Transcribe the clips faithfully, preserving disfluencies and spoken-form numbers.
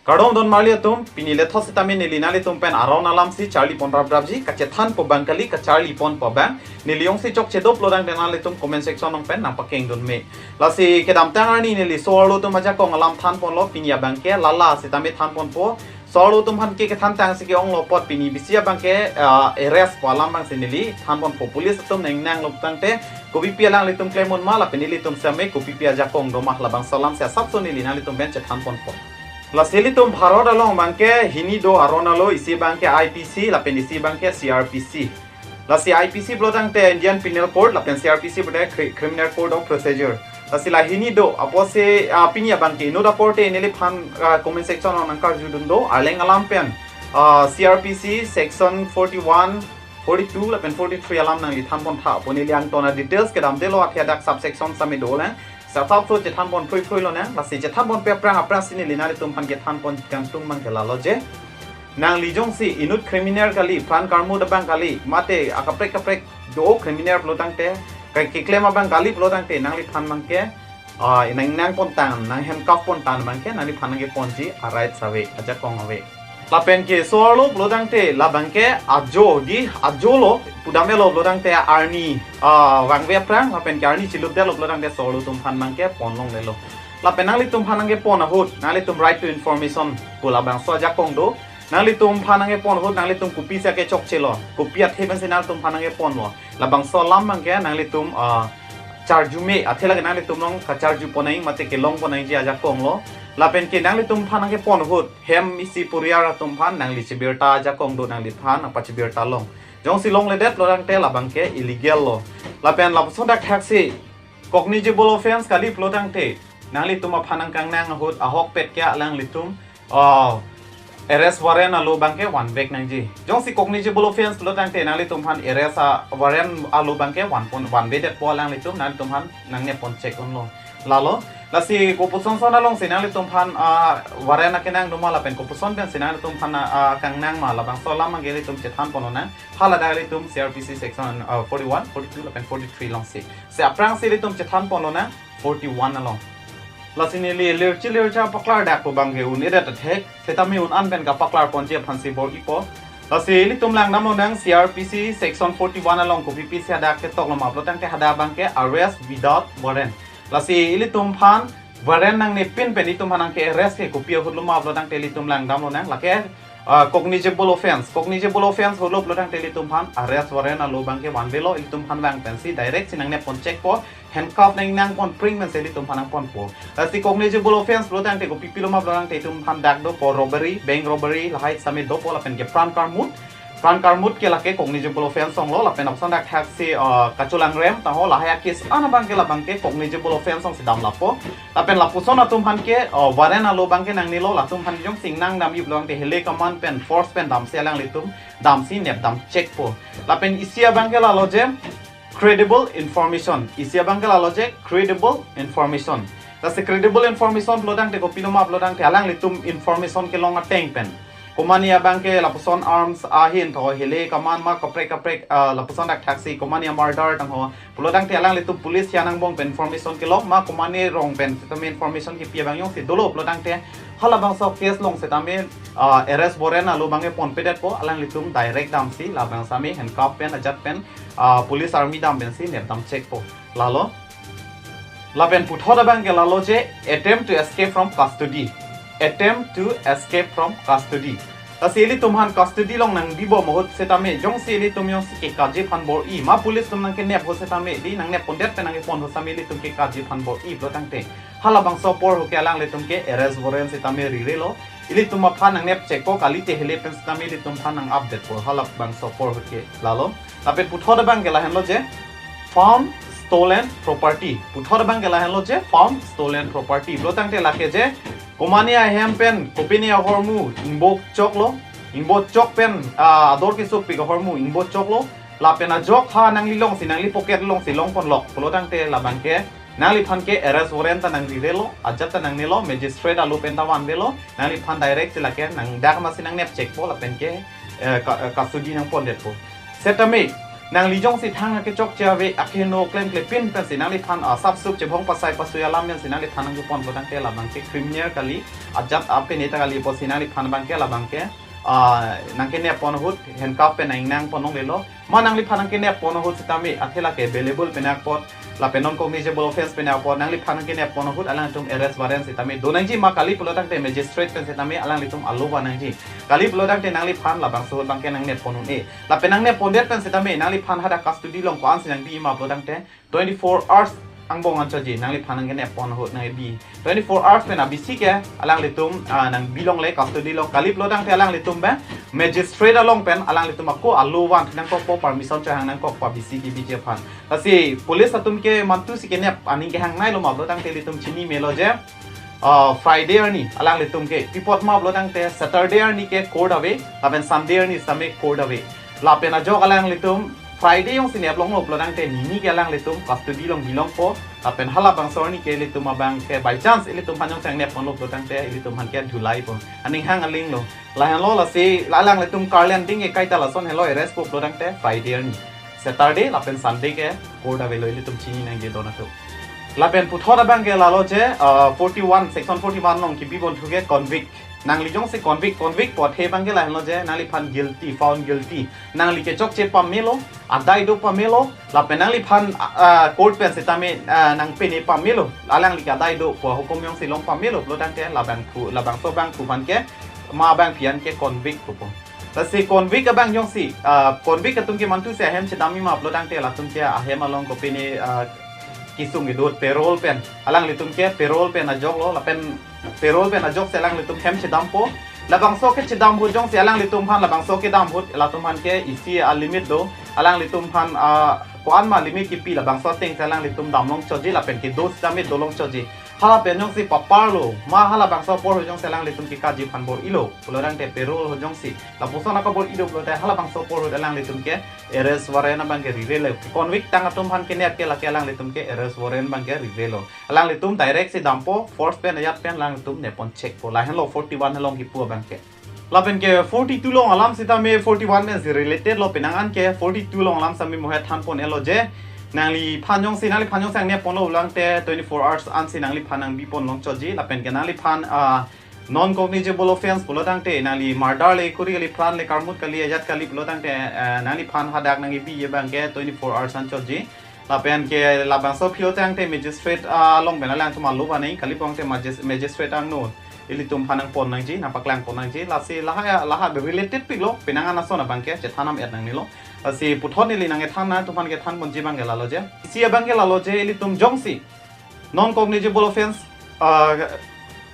Kardom don marli atum, pini lethot sitame neli nanglitum pen aron alam si charli pon rap rapji, kachethanpo abang kali, kacharli ponpo abang. Neli jongsi chokche do pulotangte nanglitum comment section along pen nangpakeng dun me. Lasi kedamtang arni neli so-arlo atum ajakong alam than ponlo, pini abang ke lala sitame than ponpo. So-arlo atum aphan ke kethan tang si ke-onglo apot pini bisi abang ke, ah, arrest po alam abang si neli than ponpo. Police atum nang nanglo pulotangte kopipi alanglitum klem un ma lapen ilitum sitame kopipi ajakong do ma, labangso alam si asapso neli nanglitum pen chethan ponpo. Lasi ilitum Bharat along abang ke hini do aron alo, isi abang ke I P C lapen isi abang ke C R P C. Lasi I P C pulotangte Indian Penal Code lapen C R P C pulotangte Cri- Criminal Code of Procedure. Lasi la hini do, apotsi, ah, pini abang ke inut aporte neliphan, ah, comment section along nangkarju dun do, arleng alam pen, ah, C R P C section forty-one, forty-two lapen forty-three alam nangli than pon tha, pon neli angton a-details kedamde lo, athe adak subsection sitame dolang. Sa asapso chethan pon phrui phrui lonang, lasi chethan ponpe aphrang aphrang si neli nanglitum aphan kethan pon kangtung abang ke lalo je, nangli jongsi inut criminal kali, pran karmut abang kali, mate akaprek kaprek do criminal pulotangte, ke- keklem abang kali pulotangte nangliphan abang ke, ah, nang nang pon tang, nang handcuff pon tang abang ke nangliphan nangkeponji a-right ave, ajakong ave. Lapen ke so-arlo pulotangte labang ke ajo di, ajo lo, pudam elo pulotangte arni, ah, vangve aphrang, lapen ke arni chilutdetlo pulotangte so-arlo atum aphan abang ke pon longlelo. Lapen nanglitum aphan nangkepon ahut, nanglitum right to information pu labangso ajakong do. Nanglitum aphan nangkepon ahut, nanglitum kopisi kechokche lo, kopi athe pensi nanglitum aphan nangkeponlo, labangso alam abang ke nanglitum, ah, charju me, athe lake nanglitum along kacharju pon nang mate kelong pon nangji ajakong lo. Lapen ke nanglitum aphan nangkepon ahut, hem isi puriar atum aphan nangli chebirta ajakong do, nangliphan nangpachebirta long. Jongsi longledet pulotangte labang ke illegal lo. Lapen lapuson dak thaksi cognizable offense kali pulotangte nanglitum aphan nangkangnang ahut ahokpet ke alanglitum, ah, arrest warrant alo abang ke vanvek nangji. Jongsi cognizable offense pulotangte nanglitum aphan arrest a-warrant alo abang ke van pon, vanvedetpo alanglitum, nanglitum aphan nangnep pon chek unlo. Lalo, lasi kopuson son alongsi nanglitum aphan, ah, warrant akenang do ma lapen kopuson pensi nanglitum aphan, ah, kangnang ma, labangso alam abang ke ilitum chethan pon lonang. Hala dak ilitum C R P C section, ah, forty-one, forty-two lapen forty-three alongsi. Si aphrang si ilitum chethan pon lonang forty-one along. Lasi neli lirchi lircha paklar dak pu abang ke un-edet athek, setame un-an pen kapaklar ponji aphansi bor-ipo. Lasi ilitum langdam lonang C R P C section forty-one along kopipi si hadak ketok lo ma pulotangte hadak abang ke arrest without warrant. Lasi ilitum aphan warrant nangnepin pen itum aphan nangke-arrest ke kopi ahut lo ma pulotangte ilitum langdam lonang, lake, ah, cognizable offense. Cognizable offense ahut lo pulotangte ilitum aphan arrest warrant alo abang ke vanvelo, ilitum aphan vang pensi direct si nangnep pon chekpo, handcuff nang nang pon pring pensi ilitum aphan nangponpo. Lasi cognizable offense pulotangte kopipi lo ma pulotangte itum aphan dak dopo robbery, bank robbery, lahai sitame dopo lapen ke pran karmut. Pran karmut ke lake cognizable offense onglo, lapen lapuson dak thaksi, ah, kacholangrem tangho, lahai a-case an abang ke labang ke cognizable offense ongsi dam lapo. Lapen lapuson atum aphan ke, ah, warrant alo abang ke nangnelo, latum aphan jongsi nangdamji pulotangte hele kaman pen force pen damsi alanglitum damsi nep dam chekpo. Lapen isi abang ke lalo je credible information. Isi abang ke lalo je credible information. Lasi credible information pulotangte kopilo ma pulotangte alanglitum information kelong ateng pen, komani abang ke lapuson arms ahin tho, hele kaman ma kaprek kaprek, ah, lapuson dak thaksi komani a-murder tangho pulotangte alanglitum police hian angbong pen information kelong ma, komani rong pen sitame information kepi abang jongsi dolo pulotangte halabangso case along sitame, ah, arrest warrant alo abang ke ponpedetpo, alanglitum direct damsi labang sitame handcuff pen ajat pen, ah, police army dam pensi nep dam chekpo. Lalo. Lapen puthot abang ke lalo je attempt to escape from custody. Attempt to escape from custody. Lasi ilitum aphan custody along nangdibom ahut sitame jongsi ilitum jongsi kekaji aphan bor-i ma, police atum nangkenep ahut sitame, di nangnep pondet pen nangkepon ahut sitame ilitum kekaji aphan bor-i pulotangte halabangso apor ahut ke alanglitum ke arrest warrant sitame rirelo. Ilitum aphan nangnep chekpo, kalite hele pen sitame ilitum aphan nang-update po halabangso apor ahut ke. Lalo. Lapen puthot abang ke lahenlo je found stolen property. Puthot abang ke lahenlo je found stolen property pulotangte lake je komani ahem pen kopine ahormu ingbo choklo, ingbo chok pen, ah, ador kesopik ahormu ingbo choklo, lapen ajok ha nangli alongsi, nangli pocket alongsi long ponlok pulotangte labang ke nangliphan ke arrest warrant ta nangrirelo, ajat ta nangnelo, magistrate alo pen ta vanvelo, nangliphan direct si lake nang dak masi nangnep chekpo lapen ke, eh, ka-, eh, custody nangpondetpo. Setame Nangli jongsi thang akechokche ave, akeheno klemkle pin pensi nangliphan asapsup chebhong pasai pasui alam pensi nangliphan nangkepon pulotangte labangke criminal kali, ajat apene ta kali pusi nangliphan abangke labangke, ah, nangkenep pon ahut handcuff pen nang-ingnang pon longlelo. Ma nangliphan nangkenep pon ahut sitame athe lake bailable pen apot, lapen non cognizable offence pen apot nangliphan nangkenep pon ahut alangtum arrest warrant sitame do nangji, ma kali pulotangte magistrate pen sitame alanglitum alo va nangji. Kali pulotangte nangliphan labangso ahut abangke nangnep pon un-e. Lapen nangnep pondet pen sitame nangliphan hadak custody along ko-ansi nangbi ma pulotangte twenty-four hours angbong anchotji, nangliphan nangkenep pon ahut nangbi. Twenty-four hours pen abisi ke alanglitum, ah, nangbi longle custody along. Kali pulotangte alanglitum pen magistrate along pen alanglitum ako alo van nangkokpo, permission chehang nangkokpo abisi kebiji aphan. Lasi police atum ke mantusi kenep aning kehangnei lo ma pulotangte ilitum chini melo je, ah, Friday arni alanglitum ke, pi apot ma pulotangte Saturday arni ke court ave, lapen Sunday arni sitame court ave. Lapen ajok alanglitum Friday jongsi nep longlo pulotangte nini ke alanglitum custody along bi longpo. Lapen halabangso arni ke ilitum abangke by chance ilitumphan jongsi nangnep ponlo pulotangte ilitumphan ke dhulaipo. Aning hang aling lo. Lahenlo lasi la alanglitum car lending ke kaita lason helo arrest po pulotangte Friday arni. Saturday lapen Sunday ke court avelo, ilitum chini nangji don atum. Lapen puthot abangke lalo je, ah, forty-one, section forty-one along kebi ponthu ke convict. Nangli jongsi convict, convict pu athe abangke lahenlo je, nangliphan guilty, found guilty. Nangli kechokche pamelo, adai do pamelo, lapen nangliphan, ah, court pen sitame, ah, nangpene pamelo, alangli ke adai do pu ahukum jongsi long pamelo pulotangte labangphu, labangso abangphu aphan ke, ma abangpi an ke convict pupo. Lasi convict abang jongsi, ah, convict atum ke mantusi ahem chedamji ma pulotangte latum ke ahem along kopine, ah, kesung kedo parole pen, alanglitum ke parole pen ajok lo, lapen parole pen ajoksi alanglitum hem chedampo. Labangso kechedam ahut jongsi alanglitumphan labangso kedam ahut latum aphan ke isi a-limit do. Alanglitumphan, ah, ko-an ma limit kipi labangso atengsi alanglitum dam longchotji lapen kedo sitame do longchotji. Hala pen jongsi paparlo, ma halabangso apor ahut jongsi alanglitum kekaji aphan bor-ilo pulotangte parole ahut jongsi lapuson akabor-i do pulote halabangso apor ahut alanglitum ke arrest warrant abangke rirelo. Convict tang atum aphan kenep ke lake alanglitum ke arrest warrant abangke rirelo. Alanglitum direct si dampo, force pen ajat pen alanglitum nep pon chekpo. Lahenlo forty-one along kipu abangke. Lapen ke forty-two along alam sitame forty-one pensi related lo, penang an ke forty-two along alam sitame mohet than pon-elo je, nangliphan jongsi, nangliphan jongsi nangnep ponlo pulotangte twenty-four hours ansi nangliphan nangbi pon longchotji, lapen ke nangliphan, ah, non cognizable offence pulotangte nangli murder le kuri kali, pran le karmut kali, ajat kali pulotangte, eh, nangliphan hadak nangkebi abangke twenty-four hours anchotji. Lapen ke labangso aphi tangte magistrate, ah, along pen alangtum alo va nang, kali pulotangte magis-, magistrate angno ilitum aphan nangpon nangji, nangpaklang pon nangji. Lasi lahai, lahai related pik lo, penang an ason abangke chethan nam et nangnelo. Lasi puthot neli nangkethan, nangtum aphan kethan ponji abangke lalo je. Isi abangke lalo je, ilitum jongsi non cognizable offence, ah,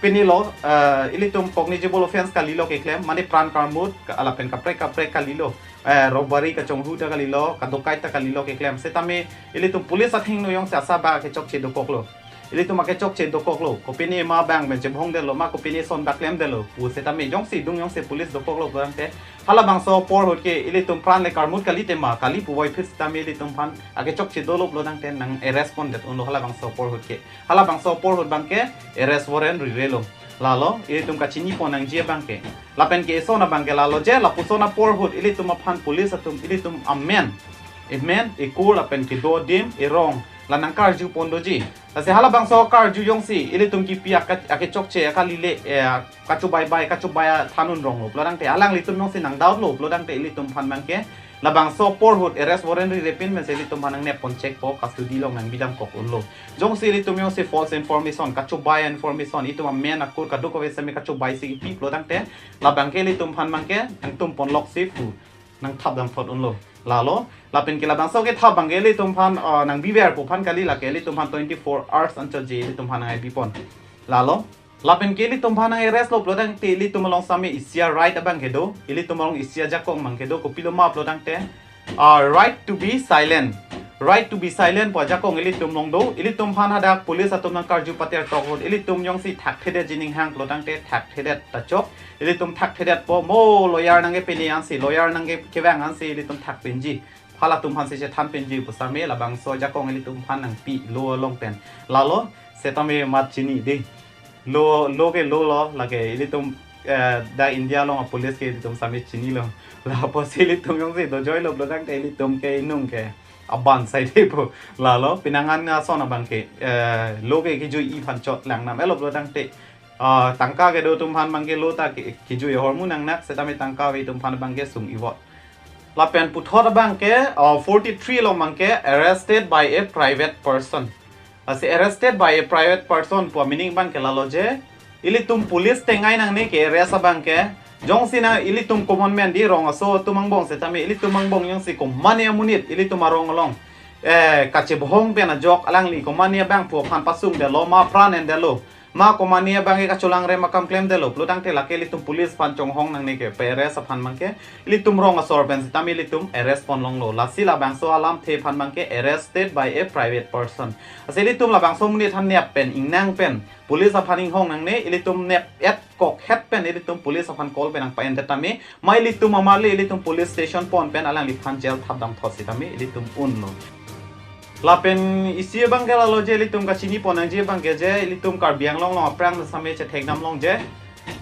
pini lo, ah, ilitum cognizable offence kalilo keklem, mane pran karmut, ka-, lapen kaprek kaprek kalilo, eh, robbery kachonghu ta kalilo, kadokait ta kalilo keklem. Sitame ilitum police athengno jongsi asap abang akechokche dokoklo, ilitum akechokche dokoklo, kopine ma abang pen chebhongdetlo, ma kopine ason abang klemdetlo pu sitame jongsi dung jongsi police dokoklo pulotangte halabangso apor ahut ke ilitum pran le karmut kali tema, kali puvoiphit sitame ilitumphan akechokche dolo pulotangte nang arrest pondet unlo halabangso apor ahut ke. Halabangso apor ahut abangke arrest warrant rirelo. Lalo, ilitum kachini pon nangji abangke. Lapen ke eson abangke lalo je, lapuson apor ahut ilitum aphan police atum, ilitum amen, emen, ekur lapen kedo adim, erong, la nangkarju pon doji. Lasi halabangso karju jongsi ilitum kipi aka-, akechokche, akalile, eh, kachobai bai, kachobai athan un ronglo pulotangte, alanglitum jongsi nang doubt lo pulotangte ilitum aphan abangke labangso apor ahut arrest warrant rirepin pensi ilitum aphan nangnep pon chekpo, custody along nangbi damkok unlo. Jongsi ilitum jongsi false information, kachobai information, itum amen akur kadokave sitame kachobai si kipi pulotangte, labangke ilitum aphan abangke nangtum pon loksi pu nangthap damthot unlo. Lalo, lapen ke labangso kethap abangke ilitum aphan, ah, nangbiverpo aphan kali, lake ilitum aphan twenty-four hours anchotji ilitum aphan nangbi pon. Lalo, lapen ke ilitum aphan nang arrest lo pulotangte ilitum along sitame isi a-right abangke do, ilitum along isi ajakong abangke do, kopilo ma pulotangte, ah, right to be silent. Right to be silent pu ajakong ilitum along do, ilitum aphan hadak police atum nangkarju pater tok ahut, ilitum jongsi thakthedetji ning hang pulotangte thakthedet ta chok, ilitum thakthedetpo, mo lawyer nangkepine ansi, lawyer nangke-, kevang ansi ilitum thak pinji. Halatum aphansi chethan pinji pu sitame labangso ajakong ilitum aphan nangpi law along pen. Lalo, sitame mat chini dei. Law, law ke law lo, lake ilitum eh, dak India along a-police ke ilitum sami chinilo. Lapusi ilitum jongsi dojoilo pulo tangte ilitum ke inung ke aban saide pu. Lalo penang an ason abang ke, eh, lo ke kejui-i aphan chot lang nam elo pulo tangte, ah, tangka kedo atum aphan abang ke lo ta ke, kejui ahormu nangnak setame tangka ave atum aphan abang ke sung-i vot. Lapen puthot abang ke, ah, forty-three along abang ke arrested by a private person. Lasi arrested by a private person pu a-meaning abang ke lalo je, ilitum police tengai nangne ke-arrest abang ke, jongsi na ilitum common man di rong aso atum angbong setame ilitum angbong jongsi komatne amonit ilitum arong along, eh, kachebohong pen ajok alangli komatne abangphu aphan pasungdetlo, ma pran endetlo, ma komatne abang ke kacholangrem akam klemdetlo pulo tangte lake ilitum police aphan chonghong nangne ke, pe-arrest aphan abang ke ilitum rong asor pen setame ilitum arrest ponlonglo. Lasi labangso alamthe aphan abang ke arrested by a private person. Lasi ilitum labangso amonit aphan nep pen, ingnang pen, police aphan inghong nangne, ilitum nep-et kokhet pen ilitum police aphan call pen nangpa-endet tame, ma ilitum amarli ilitum police station pon pen alangliphan jail thapdam thot setame ilitum unlo. Lapen isi abang ke lalo je ilitum kachini pon nangji abang ke je, ilitum Karbi Anglong along aphrang setame chethekdam long je,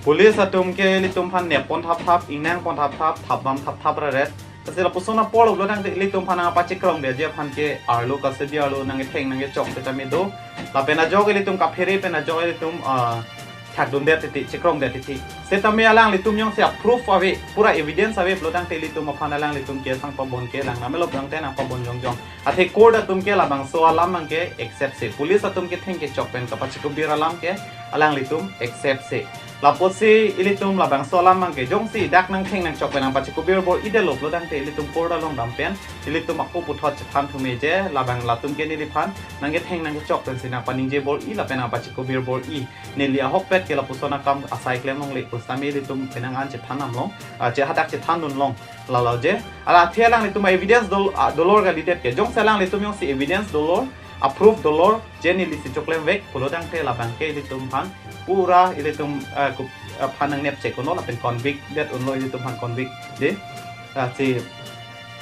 police atum ke ilitum aphan nep pon thapthap, ingnang pon thapthap, thapdam thapthap raret. Lasi lapuson apor lo pulo tangte ilitum aphan nangpachekrongdetji aphan ke arlo, kasebi arlo nangketheng nangkechok setame do. Lapen ajok ilitum kaphere pen ajok ilitum, ah, thakdundet titi, chekrongdet titi. Setame alanglitum jongsi a-proof ave, pura evidence ave pulo tangte ilitum aphan alanglitum case nangpabon ke lang nam elo pulo tangte nangpabon jongjong. Athe court atum ke labangso alam abang ke accept se, police atum ketheng kechok pen kapachikubir alam ke alanglitum accept se. Lapusi ilitum labangso alam abang ke jongsi dak nangtheng nangchok pen nangpachikubir bor-idetlo pulo tangte ilitum court along dam pen ilitum ako puthot chethan thume je, labang latum ke neliphan nangketheng nangkechok pensi nangpaningje bor-i lapen nangpachikubir bor-i. Neli ahokpet ke lapuson akam asai klem longle pu setame ilitum penang an chethan nam long, ah, che hadak chethandun long. Lalo je, alang athe alanglitum evidence dol-, ah, dolor kalidet ke. Jongsi alanglitum jongsi evidence dolor, a-proof dolor, je nelisi choklemvek pulo tangte labang ke ilitum aphan pura ilitum, ah, kup-, ah, aphan nangnep chek unlo lapen convict det unlo, ilitum aphan convict de. Ah, si,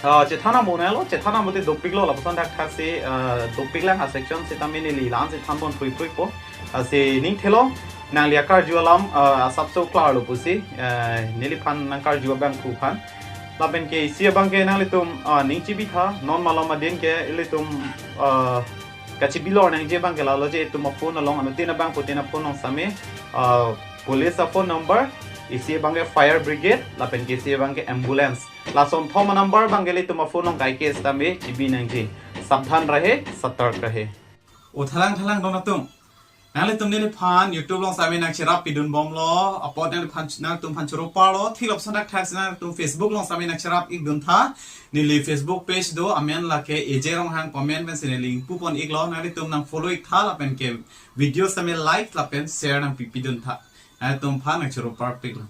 ah, chethan nam unlo, chethan nam te dopiklo, lapuson dak thak si, ah, dopik lang a-section setame neli la-an si thanpon phrui phrui po. Ah, si ning thelo, nangli akarju alam, ah, asapso klarlo pusi, ah, neliphan nangkarju abangphu aphan. Lapen ke isi abang ke nanglitum, ah, ning chibitha, non malom adin ke ilitum, ah, kachibilor nangji abang ke lalo je itum a-phone along, anuttin abangphutin a-phone along setame, ah, police a-phone number, isi abang ke fire brigade, lapen ke isi abang ke ambulance. Lason thom a-number abang ke ilitum a-phone along kai ke setame chibi nangji. Sabdhan rahe, satark rahe. O thalang thalang don atum. Nanglitum neliphan YouTube along setame nangcherap pidun bomlo, apot nangliphan, nangtum aphan choro parlo, thik lapuson dak thak si nangtum Facebook along setame nangcherap ikdun tha. Neli Facebook page do, amen lake A J Ronghang, comment pensi neli ingpu pon iklo, nanglitum nangfollow ik tha lapen ke video setame like lapen share nangpi pidun tha. Nangtum aphan nangchoro parpiklo.